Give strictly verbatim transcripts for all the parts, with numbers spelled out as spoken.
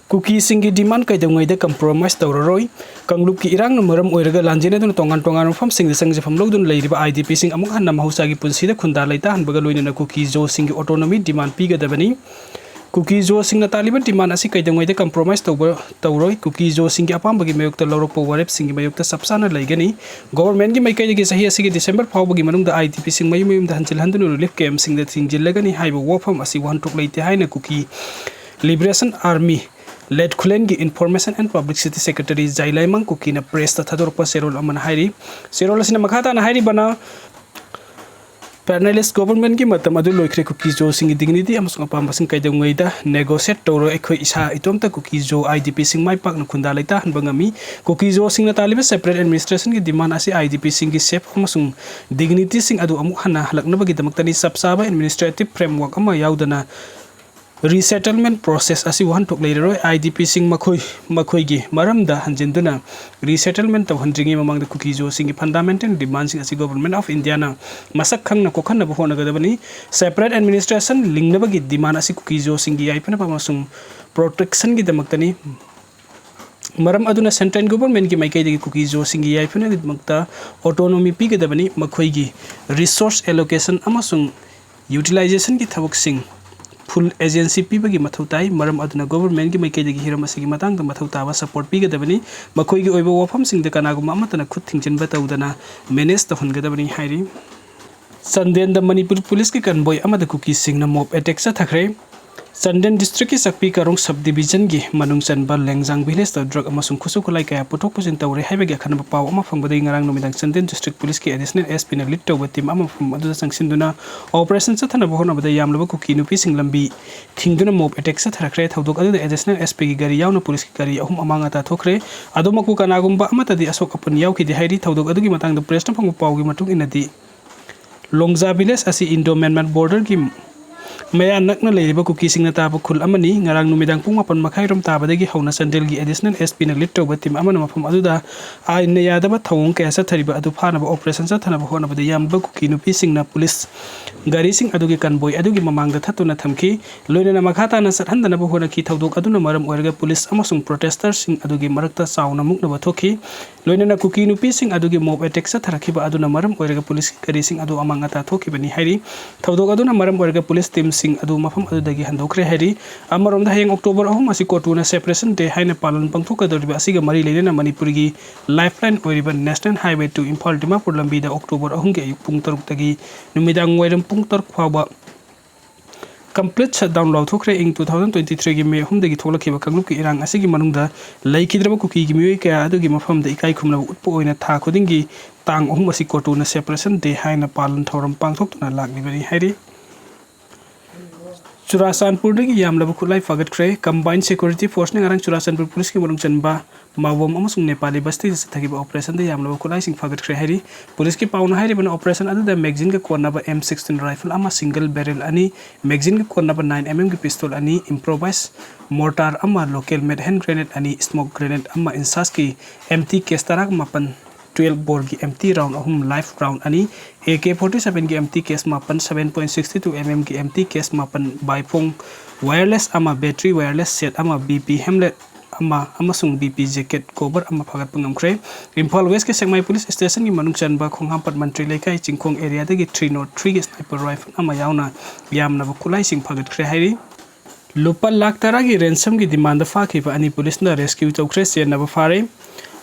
ꯀꯨꯀꯤꯁꯤꯡꯒꯤ demand ꯀꯩꯗꯧꯉꯩꯗ compromise ꯇꯧꯔꯔꯣꯏ꯫ ꯀꯥꯡꯂꯨꯞꯀꯤ ꯏꯔꯥꯡꯅ ꯃꯔꯝ ꯑꯣꯏꯔꯒ ꯂꯥꯟꯖꯦꯟꯅꯗꯨꯅ ꯇꯣꯉꯥꯟ ꯇꯣꯉꯥꯟꯕ ꯃꯐꯝꯁꯤꯡꯗ ꯆꯪꯖꯐꯝ ꯂꯧꯗꯨꯅ ꯂꯩꯔꯤꯕ IDPꯁꯤꯡ ꯑꯃꯨꯛ ꯍꯟꯅ ꯃꯍꯧꯁꯥꯒꯤ ꯄꯨꯟꯁꯤꯗ ꯈꯨꯟꯗꯥ ꯂꯩꯇꯥꯍꯟꯕꯒ ꯂꯣꯏꯅꯅ ꯀꯨꯀꯤ ꯖꯣꯁꯤꯡꯒꯤ autonomy demand ꯄꯤꯒꯗꯕꯅꯤ꯫ ꯀꯨꯀꯤ ꯖꯣꯁꯤꯡꯅ ꯇꯥꯜꯂꯤꯕ demand ꯑꯁꯤ ꯀꯩꯗꯧꯉꯩꯗ compromise ꯇꯧꯕ ꯇꯧꯔꯣꯏ꯫ ꯀꯨꯀꯤ ꯖꯣꯁꯤꯡꯒꯤ ꯑꯄꯥꯝꯕꯒꯤ ꯃꯥꯌꯣꯛꯇ ꯂꯧꯔꯛꯄ ꯋꯥꯔꯦꯞꯁꯤꯡꯒꯤ ꯃꯥꯌꯣꯛꯇ ꯆꯞ ꯆꯥꯅ ꯂꯩꯒꯅꯤ꯫ Governmentꯀꯤ ꯃꯥꯏꯀꯩꯗꯒꯤ ꯆꯍꯤ ꯑꯁꯤꯒꯤ December ꯐꯥꯎꯕꯒꯤ ꯃꯅꯨꯡꯗ IDPꯁꯤꯡ ꯃꯌꯨꯝ ꯃꯌꯨꯝꯗ ꯍꯟꯖꯤꯜꯍꯟꯗꯨꯅ relief campꯁꯤꯡꯗ ꯊꯤꯡꯖꯤꯜꯂꯒꯅꯤ ꯍꯥꯏꯕ ꯋꯥꯐꯝ ꯑꯁꯤ ꯋꯥꯍꯟꯊꯣꯛ ꯂꯩꯇꯦ ꯍꯥꯏꯅ ꯀꯨꯀꯤ Liberation Army ꯂꯦꯠ ꯈꯨꯂꯦꯟꯒꯤ Information and Publicity Secretary Jailaimang ꯀꯨꯀꯤꯅ pressꯇ ꯊꯥꯗꯣꯔꯛꯄ ꯆꯦꯔꯣꯜ ꯑꯃꯅ ꯍꯥꯏꯔꯤ꯫ ꯆꯦꯔꯣꯜ ꯑꯁꯤꯅ ꯃꯈꯥ ꯇꯥꯅ ꯍꯥꯏꯔꯤꯕꯅ, Paternalist governmentꯀꯤ ꯃꯇꯝ ꯑꯗꯨ ꯂꯣꯏꯈ꯭ꯔꯦ꯫ ꯀꯨꯀꯤ ꯖꯣꯁꯤꯡꯒꯤ dignity ꯑꯃꯁꯨꯡ ꯑꯄꯥꯝꯕꯁꯤꯡ ꯀꯩꯗꯧꯉꯩꯗ negotiate ꯇꯧꯔꯣꯏ꯫ ꯑꯩꯈꯣꯏ ꯏꯁꯥ ꯏꯇꯣꯝꯇ ꯀꯨꯀꯤ ꯖꯣ IDPꯁꯤꯡ ꯃꯥꯏ ꯄꯥꯛꯅ ꯈꯨꯟꯗꯥ ꯂꯩꯇꯥꯍꯟꯕ ꯉꯝꯃꯤ꯫ ꯀꯨꯀꯤ ꯖꯣꯁꯤꯡꯅ ꯇꯥꯜꯂꯤꯕ separate administrationꯒꯤ demand ꯑꯁꯤ IDPꯁꯤꯡꯒꯤ safe ꯑꯃꯁꯨꯡ dignityꯁꯤꯡ ꯑꯗꯨ ꯑꯃꯨꯛ ꯍꯟꯅ ꯍꯜꯂꯛꯅꯕꯒꯤꯗꯃꯛꯇꯅꯤ꯫ ꯆꯞ ꯆꯥꯕ administrative framework ꯑꯃ ꯌꯥꯎꯗꯅ resettlement process ꯑꯁꯤ ꯋꯥꯍꯟꯊꯣꯛ ꯂꯩꯔꯔꯣꯏ꯫ IDPꯁꯤꯡ ꯃꯈꯣꯏ, ꯃꯈꯣꯏꯒꯤ ꯃꯔꯝꯗ ꯍꯟꯖꯤꯟꯗꯨꯅ resettlement ꯇꯧꯍꯟꯗ꯭ꯔꯤꯉꯩ ꯃꯃꯥꯡꯗ ꯀꯨꯀꯤ ꯖꯣꯁꯤꯡꯒꯤ fundamental demandꯁꯤꯡ ꯑꯁꯤ Government of Indiaꯅ ꯃꯁꯛ ꯈꯪꯅ ꯀꯣꯛꯍꯟꯅꯕ ꯍꯣꯠꯅꯒꯗꯕꯅꯤ꯫ Separate administration ꯂꯤꯡꯅꯕꯒꯤ demand ꯑꯁꯤ ꯀꯨꯀꯤ ꯖꯣꯁꯤꯡꯒꯤ ꯌꯥꯏꯐꯅꯕ ꯑꯃꯁꯨꯡ protectionꯒꯤꯗꯃꯛꯇꯅꯤ꯫ ꯃꯔꯝ ꯑꯗꯨꯅ central governmentꯀꯤ ꯃꯥꯏꯀꯩꯗꯒꯤ ꯀꯨꯀꯤ ꯖꯣꯁꯤꯡꯒꯤ ꯌꯥꯏꯐꯅꯕꯒꯤꯗꯃꯛꯇ autonomy ꯄꯤꯒꯗꯕꯅꯤ꯫ ꯃꯈꯣꯏꯒꯤ resource allocation ꯑꯃꯁꯨꯡ utilizationꯒꯤ ꯊꯕꯛꯁꯤꯡ full agency ꯄꯤꯕꯒꯤ ꯃꯊꯧ ꯇꯥꯏ꯫ ꯃꯔꯝ ꯑꯗꯨꯅ governmentꯀꯤ ꯃꯥꯏꯀꯩꯗꯒꯤ ꯍꯤꯔꯝ ꯑꯁꯤꯒꯤ ꯃꯇꯥꯡꯗ ꯃꯊꯧ ꯇꯥꯕ support ꯄꯤꯒꯗꯕꯅꯤ꯫ ꯃꯈꯣꯏꯒꯤ ꯑꯣꯏꯕ ꯋꯥꯐꯝꯁꯤꯡꯗ ꯀꯅꯥꯒꯨꯝꯕ ꯑꯃꯠꯇꯅ ꯈꯨꯠ ꯊꯤꯡꯖꯤꯟꯕ ꯇꯧꯗꯅ manage ꯇꯧꯍꯟꯒꯗꯕꯅꯤ ꯍꯥꯏꯔꯤ꯫ ꯆꯥꯟꯗꯦꯜꯗ ꯃꯅꯤꯄꯨꯔ ꯄꯨꯂꯤꯁꯀꯤ convoy ꯑꯃꯗ ꯀꯨꯀꯤꯁꯤꯡꯅ mob attack ꯆꯠꯊꯈ꯭ꯔꯦ꯫ ꯆꯥꯟꯗꯦꯜ districtꯀꯤ ꯆꯥꯛꯄꯤ ꯀꯥꯔꯣꯡ sub divisionꯒꯤ ꯃꯅꯨꯡ ꯆꯟꯕ ꯂꯦꯡꯖꯥꯡ villageꯇ drug ꯑꯃꯁꯨꯡ ꯈꯨꯠꯁꯨ ꯈꯨꯠꯂꯥꯏ ꯀꯌꯥ ꯄꯨꯊꯣꯛ ꯄꯨꯁꯤꯟ ꯇꯧꯔꯦ ꯍꯥꯏꯕꯒꯤ ꯑꯈꯟꯅꯕ ꯄꯥꯎ ꯑꯃ ꯐꯪꯕꯗꯒꯤ ꯉꯔꯥꯡ ꯅꯨꯃꯤꯗꯥꯡ ꯆꯥꯟꯗꯦꯜ district ꯄꯨꯂꯤꯁꯀꯤ additional SPꯅ lead ꯇꯧꯕ team ꯑꯃ ꯃꯐꯝ ꯑꯗꯨꯗ ꯆꯪꯁꯤꯟꯗꯨꯅ operation ꯆꯠꯊꯅꯕ ꯍꯣꯠꯅꯕꯗ ꯌꯥꯝꯂꯕ ꯀꯨꯀꯤ ꯅꯨꯄꯤꯁꯤꯡ ꯂꯝꯕꯤ ꯊꯤꯡꯗꯨꯅ mob attack ꯆꯠꯊꯔꯛꯈ꯭ꯔꯦ꯫ ꯊꯧꯗꯣꯛ ꯑꯗꯨꯗ additional SPꯒꯤ ꯒꯥꯔꯤ ꯌꯥꯎꯅ ꯄꯨꯂꯤꯁꯀꯤ ꯒꯥꯔꯤ ꯑꯍꯨꯝ ꯑꯃꯥꯡ ꯑꯇꯥ ꯊꯣꯛꯈ꯭ꯔꯦ꯫ ꯑꯗꯨꯃꯛꯄꯨ ꯀꯅꯥꯒꯨꯝꯕ ꯑꯃꯠꯇꯗꯤ ꯑꯁꯣꯛ ꯑꯄꯟ ꯌꯥꯎꯈꯤꯗꯦ ꯍꯥꯏꯔꯤ꯫ ꯊꯧꯗꯣꯛ ꯑꯗꯨꯒꯤ ꯃꯇꯥꯡꯗ pressꯅ ꯐꯪꯕ ꯄꯥꯎꯒꯤ ꯃꯇꯨꯡ ꯏꯟꯅꯗꯤ, ꯂꯣꯡꯖꯥ village ꯑꯁꯤ Indo Myanmar borderꯒꯤ ꯃꯌꯥ ꯅꯛꯅ ꯂꯩꯔꯤꯕ ꯀꯨꯀꯤꯁꯤꯡꯅ ꯇꯥꯕ ꯈꯨꯜ ꯑꯃꯅꯤ꯫ ꯉꯔꯥꯡ ꯅꯨꯃꯤꯗꯥꯡ ꯄꯨꯡ ꯃꯥꯄꯟ ꯃꯈꯥꯏꯔꯣꯝ ꯇꯥꯕꯗꯒꯤ ꯍꯧꯅ ꯆꯥꯟꯗꯦꯜꯒꯤ ꯑꯦꯗꯤꯁꯅꯦꯜ ꯑꯦꯁ ꯄꯤꯅ ꯂꯤꯗ ꯇꯧꯕ ꯇꯤꯝ ꯑꯃꯅ ꯃꯐꯝ ꯑꯗꯨꯗ ꯑꯥꯏꯟꯅ ꯌꯥꯗꯕ ꯊꯧꯑꯣꯡ ꯀꯌꯥ ꯆꯠꯊꯔꯤꯕ ꯑꯗꯨ ꯐꯥꯅꯕ ꯑꯣꯄꯔꯦꯁꯟ ꯆꯠꯊꯅꯕ ꯍꯣꯠꯅꯕꯗ ꯌꯥꯝꯕ ꯀꯨꯀꯤ ꯅꯨꯄꯤꯁꯤꯡꯅ ꯄꯨꯂꯤꯁ ꯒꯥꯔꯤꯁꯤꯡ ꯑꯗꯨꯒꯤ ꯀꯟꯕꯣꯏ ꯑꯗꯨꯒꯤ ꯃꯃꯥꯡꯗ ꯊꯠꯇꯨꯅ ꯊꯝꯈꯤ꯫ ꯂꯣꯏꯅꯅ ꯃꯈꯥ ꯇꯥꯅ ꯆꯠꯍꯟꯗꯅꯕ ꯍꯣꯠꯅꯈꯤ꯫ ꯊꯧꯗꯣꯛ ꯑꯗꯨꯅ ꯃꯔꯝ ꯑꯣꯏꯔꯒ ꯄꯨꯂꯤꯁ ꯑꯃꯁꯨꯡ ꯄ꯭ꯔꯣꯇꯦꯁꯇꯔꯁꯤꯡ ꯑꯗꯨꯒꯤ ꯃꯔꯛꯇ ꯆꯥꯎꯅ ꯃꯨꯛꯅꯕ ꯊꯣꯛꯈꯤ꯫ ꯂꯣꯏꯅꯅ ꯀꯨꯀꯤ ꯅꯨꯄꯤꯁꯤꯡ ꯑꯗꯨꯒꯤ ꯃꯣꯕ ꯑꯦꯇꯦꯛ ꯆꯠꯊꯔꯛꯈꯤꯕ ꯑꯗꯨꯅ ꯃꯔꯝ ꯑꯣꯏꯔꯒ ꯄꯨꯂꯤꯁꯀꯤ ꯒꯥꯔꯤꯁꯤꯡ ꯑꯗꯨ ꯑꯃꯥꯡ ꯑꯇꯥ ꯊꯣꯛꯈꯤꯕꯅꯤ ꯍꯥꯏꯔꯤ꯫ ꯊꯧꯗꯣꯛ ꯑꯗꯨꯅ ꯃꯔꯝ ꯑꯣꯏꯔꯒ ꯄꯨꯂꯤꯁ ꯇꯤꯝꯁꯤꯡ ꯑꯗꯨ ꯃꯐꯝ ꯑꯗꯨꯗꯒꯤ ꯍꯟꯗꯣꯛꯈ꯭ꯔꯦ ꯍꯥꯏꯔꯤ꯫ ꯑꯃꯔꯣꯝꯗ, ꯍꯌꯦꯡ ꯑꯣꯛꯇꯣꯕꯔ ꯑꯍꯨꯝ ꯑꯁꯤ ꯀꯣꯇꯨꯅ ꯁꯦꯄꯔꯦꯁꯟ ꯗꯦ ꯍꯥꯏꯅ ꯄꯥꯂꯟ ꯄꯥꯡꯊꯣꯛꯀꯗꯧꯔꯤꯕ ꯑꯁꯤꯒ ꯃꯔꯤ ꯂꯩꯅꯅ ꯃꯅꯤꯄꯨꯔꯒꯤ ꯂꯥꯏꯐꯂꯥꯏꯟ ꯑꯣꯏꯔꯤꯕ national highway two Imphal Dimapur ꯂꯝꯕꯤꯗ ꯑꯣꯛꯇꯣꯕꯔ ꯑꯍꯨꯝꯒꯤ ꯑꯌꯨꯛ ꯄꯨꯡ ꯇꯔꯨꯛꯇꯒꯤ ꯅꯨꯃꯤꯗꯥꯡ ꯋꯥꯏꯔꯝ ꯄꯨꯡ ꯇꯔꯨꯛ ꯐꯥꯎꯕ ꯀꯝꯄ꯭ꯂꯤꯠ ꯁꯠꯗꯥꯎꯟ ꯂꯥꯎꯊꯣꯛꯈ꯭ꯔꯦ꯫ ꯏꯪ ꯇꯨ ꯊꯥꯎꯖꯟ ꯇ꯭ꯋꯦꯟꯇꯤ ꯊ꯭ꯔꯤꯒꯤ ꯃꯦ ꯑꯍꯨꯝꯗꯒꯤ ꯊꯣꯛꯂꯛꯈꯤꯕ ꯀꯥꯡꯂꯨꯞꯀꯤ ꯏꯔꯥꯡ ꯑꯁꯤꯒꯤ ꯃꯅꯨꯡꯗ ꯂꯩꯈꯤꯗ꯭ꯔꯕ ꯀꯨꯀꯤꯒꯤ ꯃꯤꯑꯣꯏ ꯀꯌꯥ ꯑꯗꯨꯒꯤ ꯃꯐꯝꯗ ꯏꯀꯥꯏ ꯈꯨꯝꯅꯕ ꯎꯠꯄ ꯑꯣꯏꯅ ꯊꯥ ꯈꯨꯗꯤꯡꯒꯤ ꯇꯥꯡ ꯑꯍꯨꯝ ꯑꯁꯤ ꯀꯣꯇꯨꯅ ꯁꯦꯄꯔꯦꯁꯟ ꯗꯦ ꯍꯥꯏꯅ ꯄꯥꯂꯟ ꯊꯧꯔꯝ ꯄꯥꯡꯊꯣꯛꯇꯨꯅ ꯂꯥꯛꯂꯤꯕꯅꯤ ꯍꯥꯏꯔꯤ꯫ ꯆꯨꯔꯥꯆꯥꯟꯄꯨꯔꯗꯒꯤ ꯌꯥꯝꯂꯕ ꯈꯨꯠꯂꯥꯏ ꯐꯥꯒꯠꯈ꯭ꯔꯦ꯫ ꯀꯝꯕꯥꯏꯟ ꯁꯦꯀ꯭ꯌꯨꯔꯤꯇꯤ ꯐꯣꯔꯁꯅ ꯉꯔꯥꯡ ꯆꯨꯔꯥꯆꯥꯟꯄꯨꯔ ꯄꯨꯂꯤꯁꯀꯤ ꯃꯅꯨꯡ ꯆꯟꯕ ꯃꯥꯋꯣꯝ ꯑꯃꯁꯨꯡ ꯅꯦꯄꯥꯂꯤ ꯕꯁꯇꯤꯗ ꯆꯠꯊꯈꯤꯕ ꯑꯣꯄꯔꯦꯁꯟꯗ ꯌꯥꯝꯂꯕ ꯈꯨꯠꯂꯥꯏꯁꯤꯡ ꯐꯥꯒꯠꯈ꯭ꯔꯦ ꯍꯥꯏꯔꯤ꯫ ꯄꯨꯂꯤꯁꯀꯤ ꯄꯥꯎꯅ ꯍꯥꯏꯔꯤꯕꯅ, ꯑꯣꯄꯔꯦꯁꯟ ꯑꯗꯨꯗ ꯃꯦꯒꯖꯤꯟꯒ ꯀꯣꯟꯅꯕ ꯑꯦꯝ ꯁꯤꯛꯁꯇꯤꯟ ꯔꯥꯏꯐꯜ ꯑꯃ, ꯁꯤꯡꯒꯜ ꯕꯦꯔꯦꯜ ꯑꯅꯤ, ꯃꯦꯒꯖꯤꯟꯒ ꯀꯣꯟꯅꯕ ꯅꯥꯏꯟ ꯑꯦꯝ ꯑꯦꯝꯒꯤ ꯄꯤꯁꯇꯣꯜ ꯑꯅꯤ, ꯏꯝꯄ꯭ꯔꯣꯚꯥꯏꯁ ꯃꯣꯔꯇꯥꯔ ꯑꯃ, ꯂꯣꯀꯦꯜ ꯃꯦꯗ ꯍꯦꯟ ꯒ꯭ꯔꯦꯅꯦꯗ ꯑꯅꯤ, ꯁ꯭ꯃꯣꯛ ꯒ꯭ꯔꯦꯅꯦꯗ ꯑꯃ, ꯏꯟꯁꯥꯁꯀꯤ ꯑꯦꯝ ꯇꯤ ꯀꯦꯁ ꯇꯔꯥꯃꯥꯄꯟ, ꯇ꯭ꯋꯦꯜꯐ ꯕꯣꯔꯒꯤ ꯑꯦꯝ ꯇꯤ ꯔꯥꯎꯟ ꯑꯍꯨꯝ, ꯂꯥꯏꯐ ꯔꯥꯎꯟ ꯑꯅꯤ, ꯑꯦ ꯀꯦ ꯐꯣꯔꯇꯤ ꯁꯚꯦꯟꯒꯤ ꯑꯦꯝ ꯇꯤ ꯀꯦꯁ ꯃꯥꯄꯟ, seven point sixty two M ꯑꯦꯝꯒꯤ ꯑꯦꯝ ꯇꯤ ꯀꯦꯁ ꯃꯥꯄꯟ, ꯕꯥꯏꯐꯣꯡ ꯋꯥꯌꯔꯂꯦꯁ ꯑꯃ, ꯕꯦꯇ꯭ꯔꯤ ꯋꯥꯌꯔꯂꯦꯁ ꯁꯦꯠ ꯑꯃ, ꯕꯤ ꯄꯤ ꯍꯦꯝꯂꯦꯠ ꯑꯃ ꯑꯃꯁꯨꯡ ꯕꯤ ꯄꯤ ꯖꯦꯀꯦꯠ ꯀꯣꯚꯔ ꯑꯃ ꯐꯥꯒꯠꯄ ꯉꯝꯈ꯭ꯔꯦ꯫ ꯏꯝꯐꯥꯜ ꯋꯦꯁꯀꯤ ꯁꯦꯛꯃꯥꯏ ꯄꯨꯂꯤꯁ ꯁ꯭ꯇꯦꯁꯟꯒꯤ ꯃꯅꯨꯡ ꯆꯟꯕ ꯈꯣꯡꯍꯥꯝꯄꯥꯠ ꯃꯟꯇ꯭ꯔꯤ ꯂꯩꯀꯥꯏ ꯆꯤꯡꯈꯣꯡ ꯑꯦꯔꯤꯌꯥꯗꯒꯤ ꯊ꯭ꯔꯤ ꯅꯣꯠ ꯊ꯭ꯔꯤꯒꯤ ꯁ꯭ꯅꯥꯏꯄꯔ ꯔꯥꯏꯐꯜ ꯑꯃ ꯌꯥꯎꯅ ꯌꯥꯝꯂꯕ ꯈꯨꯠꯂꯥꯏꯁꯤꯡ ꯐꯥꯒꯠꯈ꯭ꯔꯦ ꯍꯥꯏꯔꯤ꯫ ꯂꯨꯄꯥ ꯂꯥꯈ ꯇꯔꯥꯒꯤ ꯔꯦꯟꯁꯝꯒꯤ ꯗꯤꯃꯥꯟꯗ ꯐꯥꯈꯤꯕ ꯑꯅꯤ ꯄꯨꯂꯤꯁꯅ ꯔꯦꯁꯀ꯭ꯌꯨ ꯇꯧꯈ꯭ꯔꯦ, ꯆꯦꯟꯅꯕ ꯐꯥꯔꯦ꯫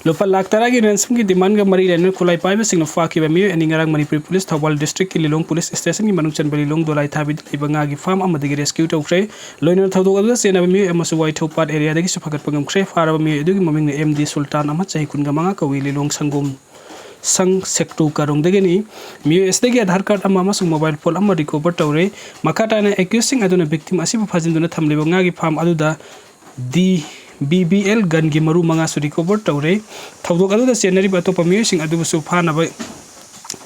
ꯂꯨꯄꯥ ꯂꯥꯈ ꯇꯔꯥꯒꯤ ꯔꯦꯟꯁꯝꯒꯤ ꯗꯤꯃꯥꯟꯒ ꯃꯔꯤ ꯂꯩꯅꯅ ꯈꯨꯠꯂꯥꯏ ꯄꯥꯏꯕꯁꯤꯡꯅ ꯐꯥꯈꯤꯕ ꯃꯤꯑꯣꯏ ꯑꯅꯤ ꯉꯔꯥꯡ ꯃꯅꯤꯄꯨꯔꯤ ꯄꯨꯂꯤꯁ ꯊꯧꯕꯥꯜ ꯗꯤꯁꯇ꯭ꯔꯤꯛꯀꯤ ꯂꯤꯂꯣꯡ ꯄꯨꯂꯤꯁ ꯁ꯭ꯇꯦꯁꯟꯒꯤ ꯃꯅꯨꯡ ꯆꯟꯕ ꯂꯤꯂꯣꯡ ꯗꯣꯂꯥꯏ ꯊꯥꯕꯤꯗ ꯂꯩꯕ ꯉꯥꯒꯤ ꯐꯥꯔꯝ ꯑꯃꯗꯒꯤ ꯔꯦꯁꯀ꯭ꯌꯨ ꯇꯧꯈ꯭ꯔꯦ꯫ ꯂꯣꯏꯅꯅ ꯊꯧꯗꯣꯛ ꯑꯗꯨꯗ ꯆꯦꯟꯅꯕ ꯃꯤꯑꯣꯏ ꯑꯃꯁꯨ ꯋꯥꯏꯊꯧ ꯄꯥꯠ ꯑꯦꯔꯤꯌꯥꯗꯒꯤꯁꯨ ꯐꯒꯠꯄ ꯉꯝꯈ꯭ꯔꯦ꯫ ꯐꯥꯔꯕ ꯃꯤꯑꯣꯏ ꯑꯗꯨꯒꯤ ꯃꯃꯤꯡꯅ ꯑꯦꯝ ꯗꯤ ꯁꯨꯜꯇꯥꯟ ꯑꯃ, ꯆꯍꯤ ꯀꯨꯟꯒ ꯃꯉꯥ ꯀꯧꯏ, ꯂꯤꯂꯣꯡ ꯁꯪꯒꯣꯝ ꯁꯪ ꯁꯦꯛꯇꯨ ꯀꯥꯔꯣꯡꯗꯒꯤꯅꯤ꯫ ꯃꯤꯑꯣꯏ ꯑꯁꯤꯗꯒꯤ ꯑꯙꯥꯔ ꯀꯥꯔꯗ ꯑꯃ ꯑꯃꯁꯨꯡ ꯃꯣꯕꯥꯏꯜ ꯐꯣꯟ ꯑꯃ ꯔꯤꯀꯣꯚꯔ ꯇꯧꯔꯦ꯫ ꯃꯈꯥ ꯇꯥꯅ ꯑꯦꯀ꯭ꯌꯨꯁꯁꯤꯡ ꯑꯗꯨꯅ ꯚꯤꯛꯇꯤꯝ ꯑꯁꯤꯕꯨ ꯐꯥꯖꯤꯟꯗꯨꯅ ꯊꯝꯂꯤꯕ ꯉꯥꯒꯤ ꯐꯥꯔꯝ ꯑꯗꯨꯗ ꯗꯤ ꯕꯤ ꯕꯤ ꯑꯦꯜ ꯒꯟꯒꯤ ꯃꯔꯨ ꯃꯉꯥꯁꯨ ꯔꯤꯀꯣꯚꯔ ꯇꯧꯔꯦ꯫ ꯊꯧꯗꯣꯛ ꯑꯗꯨꯗ ꯆꯦꯟꯅꯔꯤꯕ ꯑꯇꯣꯞꯄ ꯃꯤꯑꯣꯏꯁꯤꯡ ꯑꯗꯨꯕꯨꯁꯨ ꯐꯥꯅꯕ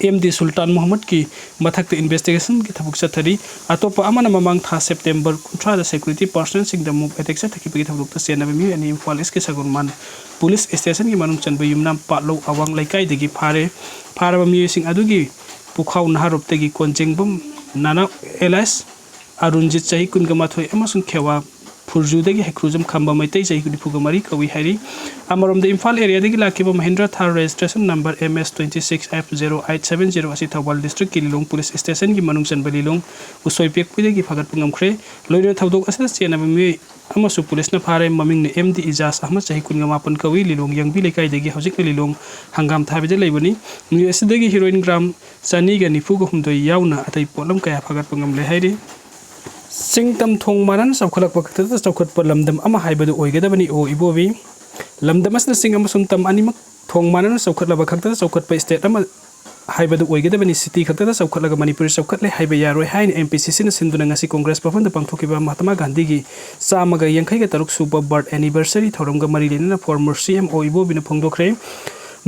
ꯑꯦꯝ ꯗꯤ ꯁꯨꯜꯇꯥꯟ ꯃꯨꯍꯝꯃꯗꯀꯤ ꯃꯊꯛꯇ investigationꯒꯤ ꯊꯕꯛ ꯆꯠꯊꯔꯤ꯫ ꯑꯇꯣꯞꯄ ꯑꯃꯅ ꯃꯃꯥꯡ ꯊꯥ September ꯀꯨꯟꯊ꯭ꯔꯥꯗ security personnelꯁꯤꯡꯗ mob attack ꯆꯠꯊꯈꯤꯕꯒꯤ ꯊꯧꯗꯣꯛꯇ ꯆꯦꯟꯅꯕ ꯃꯤꯑꯣꯏ ꯑꯅꯤ ꯏꯝꯐꯥꯜ Eastꯀꯤ ꯁꯒꯣꯜꯃꯥꯟ police stationꯒꯤ ꯃꯅꯨꯡ ꯆꯟꯕ ꯌꯨꯝꯅꯥꯝ ꯄꯥꯠꯂꯧ ꯑꯋꯥꯡ ꯂꯩꯀꯥꯏꯗꯒꯤ ꯐꯥꯔꯦ꯫ ꯐꯥꯔꯕ ꯃꯤꯑꯣꯏꯁꯤꯡ ꯑꯗꯨꯒꯤ ꯄꯨꯈꯥꯎ ꯅꯍꯥꯔꯣꯞꯇꯒꯤ ꯀꯣꯟꯖꯦꯡꯕꯝ ꯅꯥꯅꯥ alias ꯑꯔꯨꯟꯖꯤꯠ ꯆꯍꯤ ꯀꯨꯟꯒ ꯃꯥꯊꯣꯏ ꯑꯃꯁꯨꯡ ꯈꯦꯋꯥ ꯐꯨꯔꯖꯨꯗꯒꯤ ꯍꯩꯀ꯭ꯔꯨꯖꯝ ꯈꯝꯕ ꯃꯩꯇꯩ ꯆꯍꯤ ꯅꯤꯐꯨꯒ ꯃꯔꯤ ꯀꯧꯏ ꯍꯥꯏꯔꯤ꯫ ꯑꯃꯔꯣꯝꯗ ꯏꯝꯐꯥꯜ areaꯗꯒꯤ ꯂꯥꯛꯈꯤꯕ Mahindra Thar registration number M S twenty six F zero eight seven zero ꯑꯁꯤ ꯊꯧꯕꯥꯜ districtꯀꯤ ꯂꯤꯂꯣꯡ police stationꯒꯤ ꯃꯅꯨꯡ ꯆꯟꯕ ꯂꯤꯂꯣꯡ ꯎꯁꯣꯏ ꯄꯦꯛꯄꯤꯗꯒꯤ ꯐꯥꯒꯠꯄ ꯉꯝꯈ꯭ꯔꯦ꯫ ꯂꯣꯏꯅꯅ ꯊꯧꯗꯣꯛ ꯑꯁꯤꯗ ꯆꯦꯟꯅꯕ ꯃꯤꯑꯣꯏ ꯑꯃꯁꯨ policeꯅ ꯐꯥꯔꯦ꯫ ꯃꯃꯤꯡꯅ ꯑꯦꯝ ꯗꯤ ꯏꯖꯥꯖ ꯑꯍꯃꯗ, ꯆꯍꯤ ꯀꯨꯟꯒ ꯃꯥꯄꯟ ꯀꯧꯏ꯫ ꯂꯤꯂꯣꯡ ꯌꯥꯡꯕꯤ ꯂꯩꯀꯥꯏꯗꯒꯤ ꯍꯧꯖꯤꯛꯅ ꯂꯤꯂꯣꯡ ꯍꯪꯒꯥꯝ ꯊꯥꯕꯤꯗ ꯂꯩꯕꯅꯤ꯫ ꯃꯤꯑꯣꯏ ꯑꯁꯤꯗꯒꯤ heroin gram ꯆꯅꯤꯒ ꯅꯤꯐꯨꯒ ꯍꯨꯝꯗꯣꯏ ꯌꯥꯎꯅ ꯑꯇꯩ ꯄꯣꯠꯂꯝ ꯀꯌꯥ ꯐꯥꯒꯠꯄ ꯉꯝꯂꯦ ꯍꯥꯏꯔꯤ꯫ ꯆꯤꯡ ꯇꯝ ꯊꯣꯡ ꯃꯥꯟꯅꯅ ꯆꯥꯎꯈꯠꯂꯛꯄ ꯈꯛꯇꯗ ꯆꯥꯎꯈꯠꯄ ꯂꯝꯗꯝ ꯑꯃ ꯍꯥꯏꯕꯗꯨ ꯑꯣꯏꯒꯗꯕꯅꯤ ꯑꯣ ꯏꯕꯣꯕꯤ꯫ ꯂꯝꯗꯝ ꯑꯁꯤꯅ ꯆꯤꯡ ꯑꯃꯁꯨꯡ ꯇꯝ ꯑꯅꯤꯃꯛ ꯊꯣꯡ ꯃꯥꯟꯅꯅ ꯆꯥꯎꯈꯠꯂꯕ ꯈꯛꯇꯗ ꯆꯥꯎꯈꯠꯄ state ꯑꯃ ꯍꯥꯏꯕꯗꯨ ꯑꯣꯏꯒꯗꯕꯅꯤ꯫ City ꯈꯛꯇꯗ ꯆꯥꯎꯈꯠꯂꯒ ꯃꯅꯤꯄꯨꯔ ꯆꯥꯎꯈꯠꯂꯦ ꯍꯥꯏꯕ ꯌꯥꯔꯣꯏ ꯍꯥꯏꯅ M P C Cꯅ ꯁꯤꯟꯗꯨꯅ ꯉꯁꯤ Congress ꯚꯕꯟꯗ ꯄꯥꯡꯊꯣꯛꯈꯤꯕ ꯃꯍꯥꯇꯃꯥ ꯒꯥꯟꯙꯤꯒꯤ ꯆꯥꯝꯃꯒ ꯌꯥꯡꯈꯩꯒ ꯇꯔꯨꯛ ꯁꯨꯕ birth anniversary ꯊꯧꯔꯝꯒ ꯃꯔꯤ ꯂꯩꯅꯅ former C M ꯑꯣ ꯏꯕꯣꯕꯤꯅ ꯐꯣꯡꯗꯣꯛꯈ꯭ꯔꯦ꯫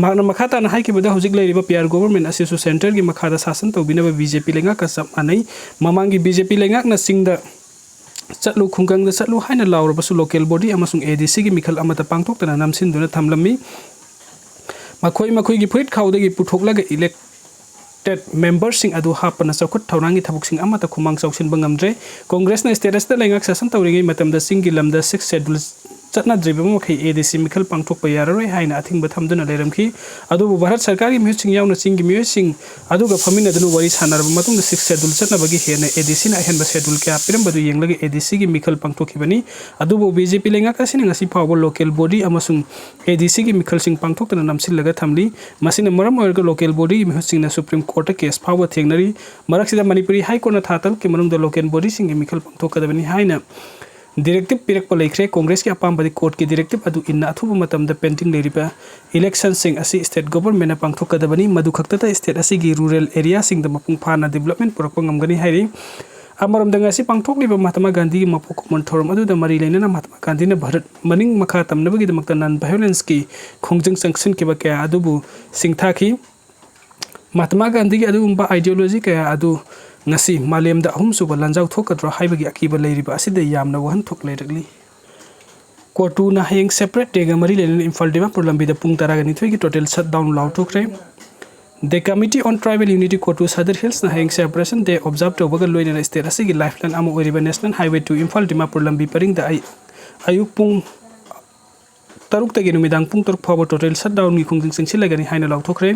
ꯃꯍꯥꯛꯅ ꯃꯈꯥ ꯇꯥꯅ ꯍꯥꯏꯈꯤꯕꯗ, ꯍꯧꯖꯤꯛ ꯂꯩꯔꯤꯕ P R government ꯑꯁꯤꯁꯨ centreꯒꯤ ꯃꯈꯥꯗ ꯁꯥꯁꯟ ꯇꯧꯕꯤꯅꯕ B J P ꯂꯩꯉꯥꯛꯀ ꯆꯞ ꯃꯥꯟꯅꯩ꯫ ꯃꯃꯥꯡꯒꯤ B J P ꯂꯩꯉꯥꯛꯅ ꯆꯤꯡꯗ ꯆꯠꯂꯨ, ꯈꯨꯡꯒꯪꯗ ꯆꯠꯂꯨ ꯍꯥꯏꯅ ꯂꯥꯎꯔꯕꯁꯨ local body ꯑꯃꯁꯨꯡ A D Cꯒꯤ ꯃꯤꯈꯜ ꯑꯃꯠꯇ ꯄꯥꯡꯊꯣꯛꯇꯅ ꯅꯝꯁꯤꯟꯗꯨꯅ ꯊꯝꯂꯝꯃꯤ꯫ ꯃꯈꯣꯏ ꯃꯈꯣꯏꯒꯤ ꯐꯨꯔꯤꯠ ꯈꯥꯎꯗꯒꯤ ꯄꯨꯊꯣꯛꯂꯒ elected memberꯁꯤꯡ ꯑꯗꯨ ꯍꯥꯞꯄꯅ ꯆꯥꯎꯈꯠ ꯊꯧꯔꯥꯡꯒꯤ ꯊꯕꯛꯁꯤꯡ ꯑꯃꯠꯇ ꯈꯨꯃꯥꯡ ꯆꯥꯎꯁꯤꯟꯕ ꯉꯝꯗ꯭ꯔꯦ꯫ Congressꯅ state ꯑꯁꯤꯗ ꯂꯩꯉꯥꯛ ꯁꯥꯁꯟ ꯇꯧꯔꯤꯉꯩ ꯃꯇꯝꯗ ꯆꯤꯡꯒꯤ ꯂꯝꯗ sixth schedule ꯆꯠꯅꯗ꯭ꯔꯤꯕ ꯃꯈꯩ A D C ꯃꯤꯈꯜ ꯄꯥꯡꯊꯣꯛꯄ ꯌꯥꯔꯔꯣꯏ ꯍꯥꯏꯅ ꯑꯊꯤꯡꯕ ꯊꯝꯗꯨꯅ ꯂꯩꯔꯝꯈꯤ꯫ ꯑꯗꯨꯕꯨ ꯚꯥꯔꯠ ꯁꯔꯀꯥꯔꯒꯤ ꯃꯤꯍꯨꯠꯁꯤꯡ ꯌꯥꯎꯅ ꯆꯤꯡꯒꯤ ꯃꯤꯑꯣꯏꯁꯤꯡ ꯑꯗꯨꯒ ꯐꯝꯃꯤꯟꯅꯗꯨꯅ ꯋꯥꯔꯤ ꯁꯥꯟꯅꯔꯕ ꯃꯇꯨꯡꯗ sixth schedule ꯆꯠꯅꯕꯒꯤ ꯍꯦꯟꯅ A D Cꯅ ꯑꯍꯦꯟꯕ schedule ꯀꯌꯥ ꯄꯤꯔꯝꯕꯗꯨ ꯌꯦꯡꯂꯒ A D Cꯒꯤ ꯃꯤꯈꯜ ꯄꯥꯡꯊꯣꯛꯈꯤꯕꯅꯤ꯫ ꯑꯗꯨꯕꯨ B J P ꯂꯩꯉꯥꯛ ꯑꯁꯤꯅ ꯉꯁꯤ ꯐꯥꯎꯕ local body ꯑꯃꯁꯨꯡ A D Cꯒꯤ ꯃꯤꯈꯜꯁꯤꯡ ꯄꯥꯡꯊꯣꯛꯇꯅ ꯅꯝꯁꯤꯜꯂꯒ ꯊꯝꯂꯤ꯫ ꯃꯁꯤꯅ ꯃꯔꯝ ꯑꯣꯏꯔꯒ local bodyꯒꯤ ꯃꯤꯍꯨꯠꯁꯤꯡꯅ Supreme Courtꯇ case ꯐꯥꯎꯕ ꯊꯦꯡꯅꯔꯤ꯫ ꯃꯔꯛꯁꯤꯗ ꯃꯅꯤꯄꯨꯔꯤ High Courtꯅ ꯊꯥ ꯇꯔꯨꯛꯀꯤ ꯃꯅꯨꯡꯗ local bodyꯁꯤꯡꯒꯤ ꯃꯤꯈꯜ ꯄꯥꯡꯊꯣꯛꯀꯗꯕꯅꯤ ꯍꯥꯏꯅ directive ꯄꯤꯔꯛꯄ ꯂꯩꯈ꯭ꯔꯦ꯫ Congressꯀꯤ ꯑꯄꯥꯝꯕꯗꯤ courtꯀꯤ directive ꯑꯗꯨ ꯏꯟꯅ ꯑꯊꯨꯕ ꯃꯇꯝꯗ pending ꯂꯩꯔꯤꯕ electionꯁꯤꯡ ꯑꯁꯤ state governmentꯅ ꯄꯥꯡꯊꯣꯛꯀꯗꯕꯅꯤ꯫ ꯃꯗꯨ ꯈꯛꯇꯗ state ꯑꯁꯤꯒꯤ rural areaꯁꯤꯡꯗ ꯃꯄꯨꯡ ꯐꯥꯅ development ꯄꯨꯔꯛꯄ ꯉꯝꯒꯅꯤ ꯍꯥꯏꯔꯤ꯫ ꯑꯃꯔꯣꯝꯗ ꯉꯁꯤ ꯄꯥꯡꯊꯣꯛꯂꯤꯕ ꯃꯍꯥꯇꯃꯥ ꯒꯥꯟꯙꯤꯒꯤ ꯃꯄꯣꯛ ꯀꯨꯝꯑꯣꯟ ꯊꯧꯔꯝ ꯑꯗꯨꯗ ꯃꯔꯤ ꯂꯩꯅꯅ ꯃꯍꯥꯇꯃꯥ ꯒꯥꯟꯙꯤꯅ ꯚꯥꯔꯠ ꯃꯅꯤꯡ ꯃꯈꯥ ꯇꯝꯅꯕꯒꯤꯗꯃꯛꯇ non violenceꯀꯤ ꯈꯣꯡꯖꯪ ꯆꯪꯁꯤꯟꯈꯤꯕ ꯀꯌꯥ ꯑꯗꯨꯕꯨ ꯁꯤꯡꯊꯥꯈꯤ꯫ ꯃꯍꯥꯇꯃꯥ ꯒꯥꯟꯙꯤꯒꯤ ꯑꯗꯨꯒꯨꯝꯕ ideology ꯀꯌꯥ ꯑꯗꯨ ꯉꯁꯤ ꯃꯥꯂꯦꯝꯗ ꯑꯍꯨꯝꯁꯨꯕ ꯂꯥꯟꯖꯥꯎ ꯊꯣꯛꯀꯗ꯭ꯔꯥ ꯍꯥꯏꯕꯒꯤ ꯑꯀꯤꯕ ꯂꯩꯔꯤꯕ ꯑꯁꯤꯗ ꯌꯥꯝꯅ ꯋꯥꯍꯟꯊꯣꯛ ꯂꯩꯔꯛꯂꯤ꯫ ꯀꯣꯇꯨꯅ ꯍꯌꯦꯡ separate dayꯒ ꯃꯔꯤ ꯂꯩꯅꯅ ꯏꯝꯐꯥꯜ ꯗꯤꯃꯥꯄꯨꯔ ꯂꯝꯕꯤꯗ ꯄꯨꯡ ꯇꯔꯥꯒ ꯅꯤꯊꯣꯏꯒꯤ total shutdown ꯂꯥꯎꯊꯣꯛꯈ꯭ꯔꯦ꯫ The Committee on Tribal Unity ꯀꯣꯇꯨ Sadar ꯍꯤꯜꯁꯅ ꯍꯌꯦꯡ separation day observe ꯇꯧꯕꯒ ꯂꯣꯏꯅꯅ state ꯑꯁꯤꯒꯤ lifeline ꯑꯃ ꯑꯣꯏꯔꯤꯕ National Highway two Imphal Dimapur ꯂꯝꯕꯤ ꯄꯔꯤꯡꯗ ꯑꯩ ꯑꯌꯨꯛ ꯄꯨꯡ ꯇꯔꯨꯛꯇꯒꯤ ꯅꯨꯃꯤꯗꯥꯡ ꯄꯨꯡ ꯇꯔꯨꯛ ꯐꯥꯎꯕ total shutdownꯒꯤ ꯈꯣꯡꯖꯪ ꯆꯪꯁꯤꯜꯂꯒꯅꯤ ꯍꯥꯏꯅ ꯂꯥꯎꯊꯣꯛꯈ꯭ꯔꯦ꯫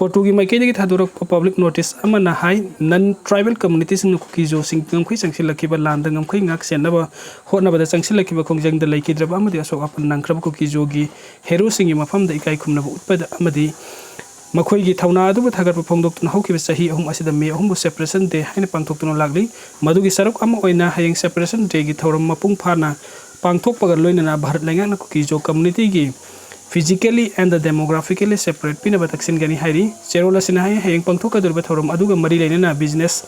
ꯀꯣꯇꯨꯒꯤ ꯃꯥꯏꯀꯩꯗꯒꯤ ꯊꯥꯗꯣꯔꯛꯄ public notice ꯑꯃꯅ ꯍꯥꯏ, non tribal communityꯁꯤꯡꯅ ꯀꯨꯀꯤꯖꯣꯁꯤꯡ ꯉꯝꯈꯩ ꯆꯪꯁꯤꯜꯂꯛꯈꯤꯕ ꯂꯥꯟꯗ ꯉꯝꯈꯩ ꯉꯥꯛ ꯁꯦꯟꯅꯕ ꯍꯣꯠꯅꯕꯗ ꯆꯪꯁꯤꯜꯂꯛꯈꯤꯕ ꯈꯣꯡꯖꯪꯗ ꯂꯩꯈꯤꯗ꯭ꯔꯕ ꯑꯃꯗꯤ ꯑꯁꯣꯛ ꯑꯄꯟ ꯅꯪꯈ꯭ꯔꯕ ꯀꯨꯀꯤꯖꯣꯒꯤ heroꯁꯤꯡꯒꯤ ꯃꯐꯝꯗ ꯏꯀꯥꯏ ꯈꯨꯝꯅꯕ ꯎꯠꯄꯗ ꯑꯃꯗꯤ ꯃꯈꯣꯏꯒꯤ ꯊꯧꯅꯥ ꯑꯗꯨꯕꯨ ꯊꯥꯒꯠꯄ ꯐꯣꯡꯗꯣꯛꯇꯨꯅ ꯍꯧꯈꯤꯕ ꯆꯍꯤ ꯑꯍꯨꯝ ꯑꯁꯤꯗ May ꯑꯍꯨꯝꯕꯨ separation day ꯍꯥꯏꯅ ꯄꯥꯡꯊꯣꯛꯇꯨꯅ ꯂꯥꯛꯂꯤ꯫ ꯃꯗꯨꯒꯤ ꯁꯔꯨꯛ ꯑꯃ ꯑꯣꯏꯅ ꯍꯌꯦꯡ separation dayꯒꯤ ꯊꯧꯔꯝ ꯃꯄꯨꯡ ꯐꯥꯅ ꯄꯥꯡꯊꯣꯛꯄꯒ ꯂꯣꯏꯅꯅ ꯚꯥꯔꯠ ꯂꯩꯉꯥꯛꯅ ꯀꯨꯀꯤꯖꯣ communityꯒꯤ physically and demographically separate ꯄꯤꯅꯕ ꯇꯛꯁꯤꯟꯒꯅꯤ ꯍꯥꯏꯔꯤ꯫ ꯆꯦꯔꯣꯜ ꯑꯁꯤꯅ ꯍꯥꯏ, ꯍꯌꯦꯡ ꯄꯥꯡꯊꯣꯛꯀꯗꯧꯔꯤꯕ ꯊꯧꯔꯝ ꯑꯗꯨꯒ ꯃꯔꯤ ꯂꯩꯅꯅ business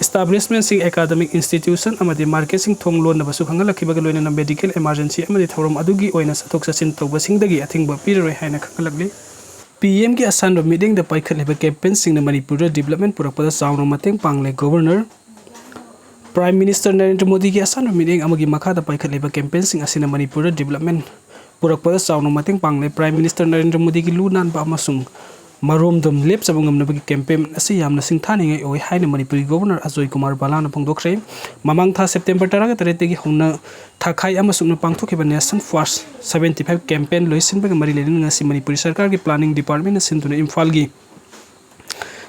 establishmentꯁꯤꯡ, academic institution ꯑꯃꯗꯤ marketꯁꯤꯡ ꯊꯣꯡ ꯂꯣꯟꯅꯕꯁꯨ ꯈꯪꯍꯜꯂꯛꯈꯤꯕꯒ ꯂꯣꯏꯅꯅ medical emergency ꯑꯃꯗꯤ ꯊꯧꯔꯝ ꯑꯗꯨꯒꯤ ꯑꯣꯏꯅ ꯆꯠꯊꯣꯛ ꯆꯠꯁꯤꯟ ꯇꯧꯕꯁꯤꯡꯗꯒꯤ ꯑꯊꯤꯡꯕ ꯄꯤꯔꯔꯣꯏ ꯍꯥꯏꯅ ꯈꯪꯍꯜꯂꯛꯂꯤ꯫ ꯄꯤ ꯑꯦꯝꯒꯤ ꯑꯁꯥꯟꯕ ꯃꯤꯠꯌꯦꯡꯗ ꯄꯥꯏꯈꯠꯂꯤꯕ campaignꯁꯤꯡꯅ ꯃꯅꯤꯄꯨꯔꯗ development ꯄꯨꯔꯛꯄꯗ ꯆꯥꯎꯅ ꯃꯇꯦꯡ ꯄꯥꯡꯂꯦ꯫ Governor, Prime Minister ꯅꯔꯦꯟꯗ꯭ꯔ ꯃꯣꯗꯤꯒꯤ ꯑꯁꯥꯟꯕ ꯃꯤꯠꯌꯦꯡ ꯑꯃꯒꯤ ꯃꯈꯥꯗ ꯄꯥꯏꯈꯠꯂꯤꯕ campaignꯁꯤꯡ ꯑꯁꯤꯅ ꯃꯅꯤꯄꯨꯔꯗ development ꯄꯨꯔꯛꯄꯗ ꯆꯥꯎꯅ ꯃꯇꯦꯡ ꯄꯥꯡꯂꯦ꯫ Prime Minister ꯅꯔꯦꯟꯗ꯭ꯔ ꯃꯣꯗꯤꯒꯤ ꯂꯨ ꯅꯥꯟꯕ ꯑꯃꯁꯨꯡ ꯃꯔꯣꯝꯗꯣꯝ ꯂꯦꯞꯆꯕ ꯉꯝꯅꯕꯒꯤ campaign ꯑꯁꯤ ꯌꯥꯝꯅ ꯁꯤꯡꯊꯥꯅꯤꯡꯉꯥꯏ ꯑꯣꯏ ꯍꯥꯏꯅ ꯃꯅꯤꯄꯨꯔꯒꯤ Governor ꯑꯖꯣꯏ ꯀꯨꯃꯥꯔ ꯕꯂꯥꯅ ꯐꯣꯡꯗꯣꯛꯈ꯭ꯔꯦ꯫ ꯃꯃꯥꯡ ꯊꯥ September ꯇꯔꯥꯒ ꯇꯔꯦꯠꯇꯒꯤ ꯍꯧꯅ ꯊꯥꯈꯥꯏ ꯑꯃꯁꯨꯡꯅ ꯄꯥꯡꯊꯣꯛꯈꯤꯕ Nation First seventy five campaign ꯂꯣꯏꯁꯤꯟꯕꯒ ꯃꯔꯤ ꯂꯩꯅꯅ ꯉꯁꯤ ꯃꯅꯤꯄꯨꯔꯤ ꯁꯔꯀꯥꯔꯒꯤ planning departmentꯅ ꯁꯤꯟꯗꯨꯅ ꯏꯝꯐꯥꯜꯒꯤ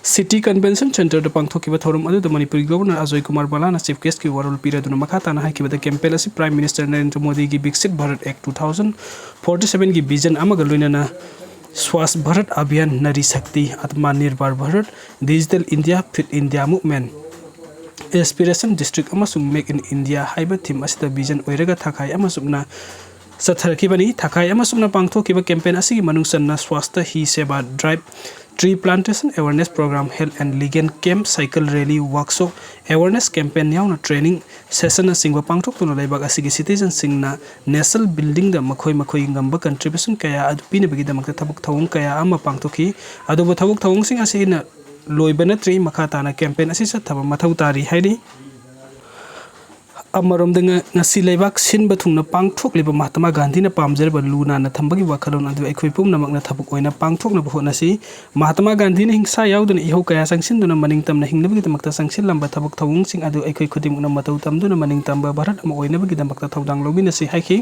City Convention Centreꯗ ꯄꯥꯡꯊꯣꯛꯈꯤꯕ ꯊꯧꯔꯝ ꯑꯗꯨꯗ ꯃꯅꯤꯄꯨꯔꯒꯤ Governor ꯑꯖꯣꯏ ꯀꯨꯃꯥꯔ ꯕꯂꯥꯅ Chief Guestꯀꯤ ꯋꯥꯔꯣꯜ ꯄꯤꯔꯗꯨꯅ ꯃꯈꯥ ꯇꯥꯅ ꯍꯥꯏꯈꯤꯕꯗ, campaign ꯑꯁꯤ Prime Minister ꯅꯔꯦꯟꯗ꯭ꯔ ꯃꯣꯗꯤꯒꯤ Viksit Bharat Act two thousand forty sevenꯒꯤ vision ꯑꯃꯒ ꯂꯣꯏꯅꯅ Swachh Bharat Abhiyan, Nari Shakti, Atmanirbhar Bharat, Digital India, Fit India Movement, Aspiration District ꯑꯃꯁꯨꯡ Make in India ꯍꯥꯏꯕ theme ꯑꯁꯤꯗ vision ꯑꯣꯏꯔꯒ ꯊꯥꯈꯥꯏ ꯑꯃꯁꯨꯝꯅ ꯆꯠꯊꯔꯛꯈꯤꯕꯅꯤ꯫ ꯊꯥꯈꯥꯏ ꯑꯃꯁꯨꯝꯅ ꯄꯥꯡꯊꯣꯛꯈꯤꯕ campaign ꯑꯁꯤꯒꯤ ꯃꯅꯨꯡ ꯆꯟꯅ Swachhata Hi Seva Drive, tree plantation awareness program, health and legal camp, cycle rally, workshop, awareness campaign ꯌꯥꯎꯅ training session ꯅꯆꯤꯡꯕ ꯄꯥꯡꯊꯣꯛꯇꯨꯅ ꯂꯩꯕꯥꯛ ꯑꯁꯤꯒꯤ citizenꯁꯤꯡꯅ national buildingꯗ ꯃꯈꯣꯏ ꯃꯈꯣꯏ ꯉꯝꯕ contribution ꯀꯌꯥ ꯑꯗꯨ ꯄꯤꯅꯕꯒꯤꯗꯃꯛꯇ ꯊꯕꯛ ꯊꯧꯑꯣꯡ ꯀꯌꯥ ꯑꯃ ꯄꯥꯡꯊꯣꯛꯈꯤ꯫ ꯑꯗꯨꯕꯨ ꯊꯕꯛ ꯊꯧꯑꯣꯡꯁꯤꯡ ꯑꯁꯤꯅ ꯂꯣꯏꯕ ꯅꯠꯇ꯭ꯔꯤ, ꯃꯈꯥ ꯇꯥꯅ campaign ꯑꯁꯤ ꯆꯠꯊꯕ ꯃꯊꯧ ꯇꯥꯔꯤ ꯍꯥꯏꯔꯤ꯫ ꯑꯃꯔꯣꯝꯗ ꯉ-, ꯉꯁꯤ ꯂꯩꯕꯥꯛ ꯁꯤꯟꯕ ꯊꯨꯡꯅ ꯄꯥꯡꯊꯣꯛꯂꯤꯕ ꯃꯍꯥꯇꯃꯥ ꯒꯥꯟꯙꯤꯅ ꯄꯥꯝꯖꯔꯤꯕ ꯂꯨ ꯅꯥꯟꯅ ꯊꯝꯕꯒꯤ ꯋꯥꯈꯜꯂꯣꯟ ꯑꯗꯨ ꯑꯩꯈꯣꯏ ꯄꯨꯝꯅꯃꯛꯅ ꯊꯕꯛ ꯑꯣꯏꯅ ꯄꯥꯡꯊꯣꯛꯅꯕ ꯍꯣꯠꯅꯁꯤ꯫ ꯃꯍꯥꯇꯃꯥ ꯒꯥꯟꯙꯤꯅ ꯍꯤꯡꯁꯥ ꯌꯥꯎꯗꯅ ꯏꯍꯧ ꯀꯌꯥ ꯆꯪꯁꯤꯟꯗꯨꯅ ꯃꯅꯤꯡ ꯇꯝꯅ ꯍꯤꯡꯅꯕꯒꯤꯗꯃꯛꯇ ꯆꯪꯁꯤꯜꯂꯝꯕ ꯊꯕꯛ ꯊꯧꯑꯣꯡꯁꯤꯡ ꯑꯗꯨ ꯑꯩꯈꯣꯏ ꯈꯨꯗꯤꯡꯃꯛꯅ ꯃꯇꯧ ꯇꯝꯗꯨꯅ ꯃꯅꯤꯡ ꯇꯝꯕ ꯚꯥꯔꯠ ꯑꯃ ꯑꯣꯏꯅꯕꯒꯤꯗꯃꯛꯇ ꯊꯧꯗꯥꯡ ꯂꯧꯃꯤꯟꯅꯁꯤ ꯍꯥꯏꯈꯤ꯫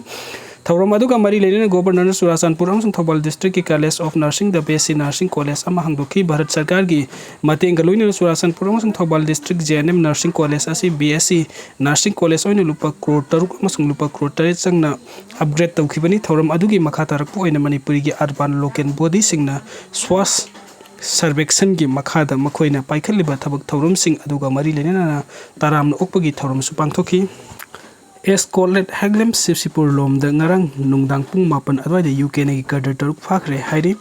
ꯊꯧꯔꯝ ꯑꯗꯨꯒ ꯃꯔꯤ ꯂꯩꯅꯅ ꯒꯣꯕꯔꯅꯔꯅ ꯆꯨꯔꯥꯆꯥꯟꯄꯨꯔ ꯑꯃꯁꯨꯡ Thoubal districtꯀꯤ College of Nursingꯗ B S C Nursing College ꯑꯃ ꯍꯥꯡꯗꯣꯛꯈꯤ꯫ ꯚꯥꯔꯠ ꯁꯔꯀꯥꯔꯒꯤ ꯃꯇꯦꯡꯒ ꯂꯣꯏꯅꯅ ꯆꯨꯔꯥꯆꯥꯟꯄꯨꯔ ꯑꯃꯁꯨꯡ Thoubal district J N M Nursing College ꯑꯁꯤ B S C Nursing College ꯑꯣꯏꯅ ꯂꯨꯄꯥ ꯀ꯭ꯔꯣꯔ ꯇꯔꯨꯛ ꯑꯃꯁꯨꯡ ꯂꯨꯄꯥ ꯀ꯭ꯔꯣꯔ ꯇꯔꯦꯠ ꯆꯪꯅ upgrade ꯇꯧꯈꯤꯕꯅꯤ꯫ ꯊꯧꯔꯝ ꯑꯗꯨꯒꯤ ꯃꯈꯥ ꯇꯥꯔꯛꯄ ꯑꯣꯏꯅ ꯃꯅꯤꯄꯨꯔꯤꯒꯤ urban local bodyꯁꯤꯡꯅ Swachh Survekshanꯒꯤ ꯃꯈꯥꯗ ꯃꯈꯣꯏꯅ ꯄꯥꯏꯈꯠꯂꯤꯕ ꯊꯕꯛ ꯊꯧꯔꯝꯁꯤꯡ ꯑꯗꯨꯒ ꯃꯔꯤ ꯂꯩꯅꯅ ꯇꯔꯥꯝꯅ ꯑꯣꯛꯄꯒꯤ ꯊꯧꯔꯝꯁꯨ ꯄꯥꯡꯊꯣꯛꯈꯤ꯫ Escalate ꯍꯦꯒꯂꯦꯝ ꯁꯤꯕꯁꯤꯄꯨꯔ ꯂꯣꯝꯗ ꯉꯔꯥꯡ ꯅꯨꯡꯗꯥꯡ ꯄꯨꯡ ꯃꯥꯄꯟ ꯑꯗꯨꯋꯥꯏꯗ ꯌꯨ ꯀꯦ ꯑꯦꯟ ꯑꯦꯒꯤ cadre ꯇꯔꯨꯛ ꯐꯥꯈ꯭ꯔꯦ ꯍꯥꯏꯔꯤ꯫